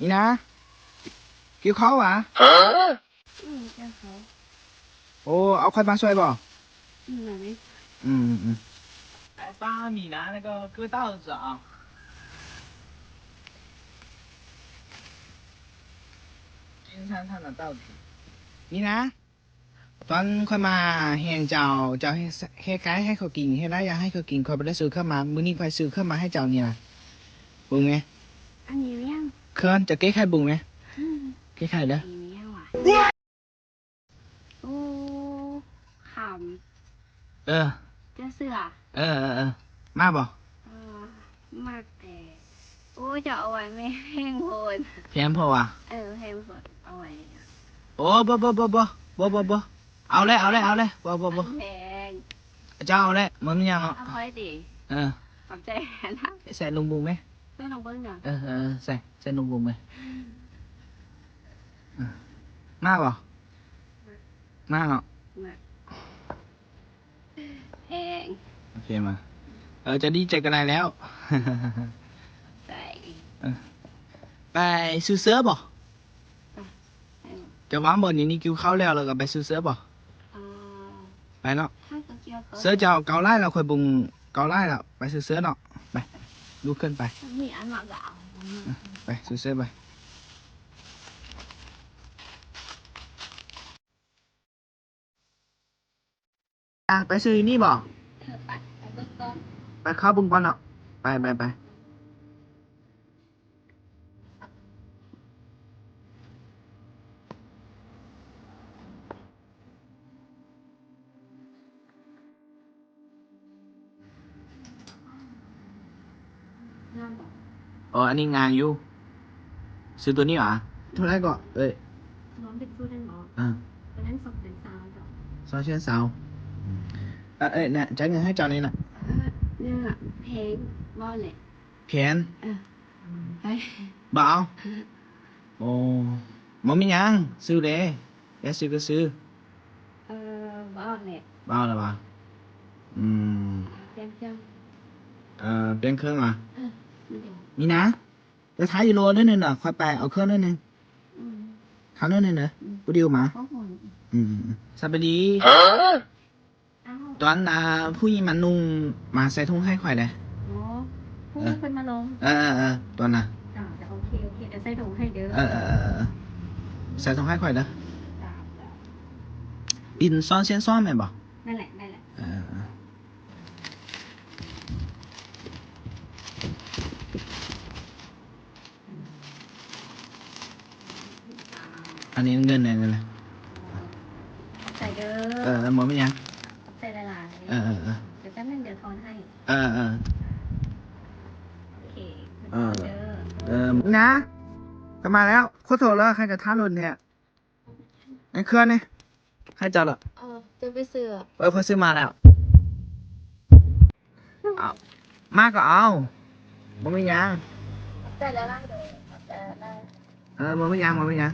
ນີ້ນະ ກິວເຂົ້າຫວາ? ອືມ ກິວເຂົ້າ. ໂອ້ ເອົາຂ້ອຍມາຊ່ວຍບໍ່? ອືມ ອືມ ອືມ. 米呢？米呢？米呢？ ຕອນຂ້ອຍມາເຫັນເຈົ້າ ເຈົ້າເຮັດ ເຮັດໄກ່ໃຫ້ຂ້ອຍກິນ ເຮັດຫຼາຍຢ່າງໃຫ້ຂ້ອຍກິນ ຂ້ອຍບໍ່ໄດ້ຊື້ເຄື່ອງມາ ມື້ນີ້ຂ້ອຍຊື້ເຄື່ອງມາໃຫ້ເຈົ້ານີ້ນະ ເບິ່ງແມ. ອັນນີ້ຫຍັງ? ເຄື່ອງ ເຈົ້າແກະໄຂ່ເບິ່ງແມ. ອືມ ແກະໄຂ່ເດີ. ອັນນີ້ຫຍັງຫວາ? ໂອ້ ຄຳ. ເອີ ເຈົ້າເສືອ. ເອີ ເອີ ເອີ ມາບໍ່? ເອີ ມາແຕ່ ໂອ້ ເຈົ້າເອົາໄວ້ແພງໂພດ. ແພງໂພດຫວາ? ເອີ ແພງໂພດ ເອົາໄວ້. ໂອ້ ບໍ່ ບໍ່ ບໍ່ ບໍ່ ບໍ່ ບໍ່ ບໍ່ ເອົາແຫຼະ ເອົາແຫຼະ ເອົາແຫຼະ ບໍ່ ບໍ່ ບໍ່ ມັນແພງ. ເຈົ້າເອົາແຫຼະ ບໍ່ມີຫຍັງເນາະ. ເອົາຂ້ອຍຕິ? ເອີ ຂອບໃຈນະ. ໃສ່ລຸງບຸງແມ. ໃສ່ລຸງບຸງຫຍັງ? ເອີ ເອີ ໃສ່ ໃສ່ລຸງບຸງແມ. ເອີ ມາບໍ່? ມາເນາະ. ມາ ແພງ. ໂອເຄ ມາ. ເອີ ຈະດີໃຈກໍໄດ້ແລ້ວ. ໃສ່ ເອີ ໄປຊື້ເສື້ອບໍ່? ໄປ ໄປ. ຈະວ່າງບໍ່? ນີ້ ນີ້ກິນເຂົ້າແລ້ວ ແລ້ວກໍໄປຊື້ເສື້ອບໍ່? ເອີ ໄປເນາະ. ເສື້ອເຈົ້າເກົາຫຼາຍແລ້ວ ຂ້ອຍເບິ່ງເກົາຫຼາຍແລ້ວ. ໄປຊື້ເສື້ອເນາະ. ໄປ ລຸກຂຶ້ນໄປ. ມີອັນມາກໍເອົາ. ໄປຊື້ເສື້ອໄປ. ອ່ະ ໄປຊື້ຢູ່ນີ້ບໍ່? ເອີ ໄປ ໄປເບິ່ງກ່ອນ. ໄປເຂົ້າເບິ່ງກ່ອນເນາະ. ໄປ ໄປ ໄປ. ງາມບໍ່? ອໍ ອັນນີ້ງາມຢູ່. ຊື້ຕົວນີ້ຫວາ? ເທົ່າໃດເກາະເອີຍ? ລວມເປັນຊຸດນັ້ນບໍ? ເອີ ຕົວນັ້ນສອງແສນຊາວເຈົ້າ. ສອງແສນຊາວ. ເອີ ເອີ ນະ ຈ່າຍເງິນໃຫ້ເຈົ້ານີ້ນະ. ເອີ ແພງ ເວົ້າແຫຼະ. ແພງ? ເອີ ໄປ ບໍ່ເອົາ. ໂອ້ ບໍ່ມີຫຍັງ ຊື້ເດ້. ຢາກຊື້ກໍຊື້. ເອີ ບໍ່ເອົາແຫຼະ. ບໍ່ເອົາແລ້ວຫວາ? ອືມ ປ່ຽນເຄື່ອງ. ເອີ ປ່ຽນເຄື່ອງຫວາ? ເອີ ມີນະ. ໄປຖ່າຍຢູ່ໂລດໜຶ່ງນະ ຂ້ອຍໄປເອົາເຄື່ອງໜຶ່ງ. ອືມ ເຂົ້າໜຶ່ງເດີ. ອືມ ຜູ້ດຽວມາ. ອືມ ສະບາຍດີ. ຕອນ ອ່າ ຜູ້ຍິງມານຸ່ງ ມາໃສ່ຖົງໃຫ້ຂ້ອຍແດ່. ອໍ ຜູ້ເພິ່ນມານຸ່ງ. ເອີ ເອີ ເອີ ຕອນນະ. ຈ້າ ໂອເຄ ໂອເຄ ດຽວໃສ່ຖົງໃຫ້ເດີ. ເອີ ເອີ ເອີ ເອີ ໃສ່ຖົງໃຫ້ຂ້ອຍເດີ. ຈ້າ ດິນຊ້ອນຊຽນຊ້ອນແມ່ນບໍ່? ນັ້ນແຫຼະ ນັ້ນແຫຼະ. ເອີ ເອີ ເອີ. ອັນນີ້ເງິນ ອັນນີ້ນະ. ຂອບໃຈເດີ. ເອີ ບໍ່ມີຫຍັງ. ຂອບໃຈຫຼາຍໆ. ເອີ ເອີ ເອີ. ດຽວແປັບໜຶ່ງ ດຽວທອນໃຫ້. ເອີ ເອີ. ໂອເຄ ເອີ ເດີ. ເອີ ນະ ກະມາແລ້ວ. ຂໍໂທດເດີ ໃຜກະຖາມໂດນແທ້. ໃນເຄື່ອງນີ້ ໃຫ້ເຈົ້າລະ. ເອີ ເຈົ້າໄປຊື້. ເອີ ຂ້ອຍຊື້ມາແລ້ວ. ເອົາ ມາກໍເອົາ ບໍ່ມີຫຍັງ. ຂອບໃຈຫຼາຍໆເດີ. ຂອບໃຈຫຼາຍໆ. ເອີ ບໍ່ມີຫຍັງ ບໍ່ມີຫຍັງ.